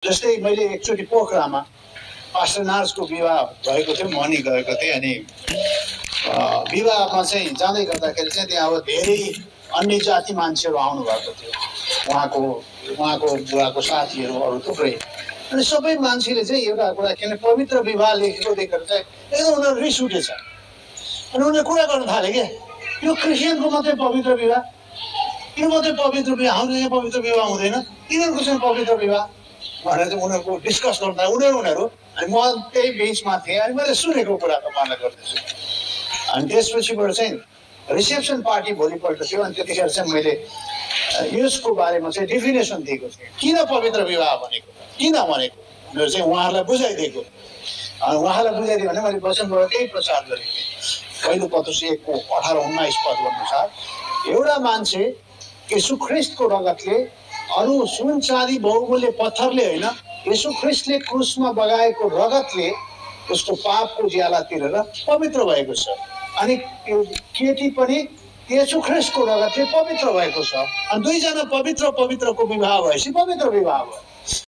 जस्तै मैले एकचोटि पोखरामा पास्टर नार्सको विवाह भएको थियो, मनी गएको थिएँ। अनि विवाहमा चाहिँ जाँदै गर्दाखेरि चाहिँ त्यहाँ अब धेरै अन्य जाति मान्छेहरू आउनु भएको थियो, उहाँको बुवाको साथीहरू अरू थुप्रै। अनि सबै मान्छेले चाहिँ एउटा कुरा, किन पवित्र विवाह लेखेको देखेर चाहिँ एकदम उनीहरू रिस उठेछ। अनि उनीहरूले कुरा गर्न थाले क्या, यो क्रिस्चियनको मात्रै पवित्र विवाह, यो मात्रै पवित्र विवाह, हाम्रो यहाँ पवित्र विवाह हुँदैन, यिनीहरूको चाहिँ पवित्र विवाह भनेर चाहिँ उनीहरूको डिस्कस गर्दा उनीहरू अनि म त्यही बिचमा थिएँ। अनि मैले सुनेको कुरा तपाईँलाई गर्दैछु। अनि त्यसपछिबाट चाहिँ रिसेप्सन पार्टी भोलिपल्ट थियो। अनि त्यतिखेर चाहिँ मैले यसको बारेमा चाहिँ डेफिनेसन दिएको थिएँ, किन पवित्र विवाह भनेको, किन भनेको भनेर चाहिँ उहाँहरूलाई बुझाइदिएको। अनि उहाँलाई बुझाइदियो भने मैले वचनबाट त्यही प्रचार गरेको थिएँ। पहिलो पत्रुस 1:18-19 पदको अनुसार एउटा मान्छे यीशु ख्रिस्टको रगतले, अरू सुन चाँदी बहुमूल्य पत्थरले होइन, यीशु ख्रिस्टले क्रुसमा बगाएको रगतले उसको पापको ज्याला तिरेर पवित्र भएको छ। अनि केटी पनि यीशु ख्रिस्टको रगतले पवित्र भएको छ। अनि दुईजना पवित्रको विवाह भएपछि पवित्र विवाह भयो।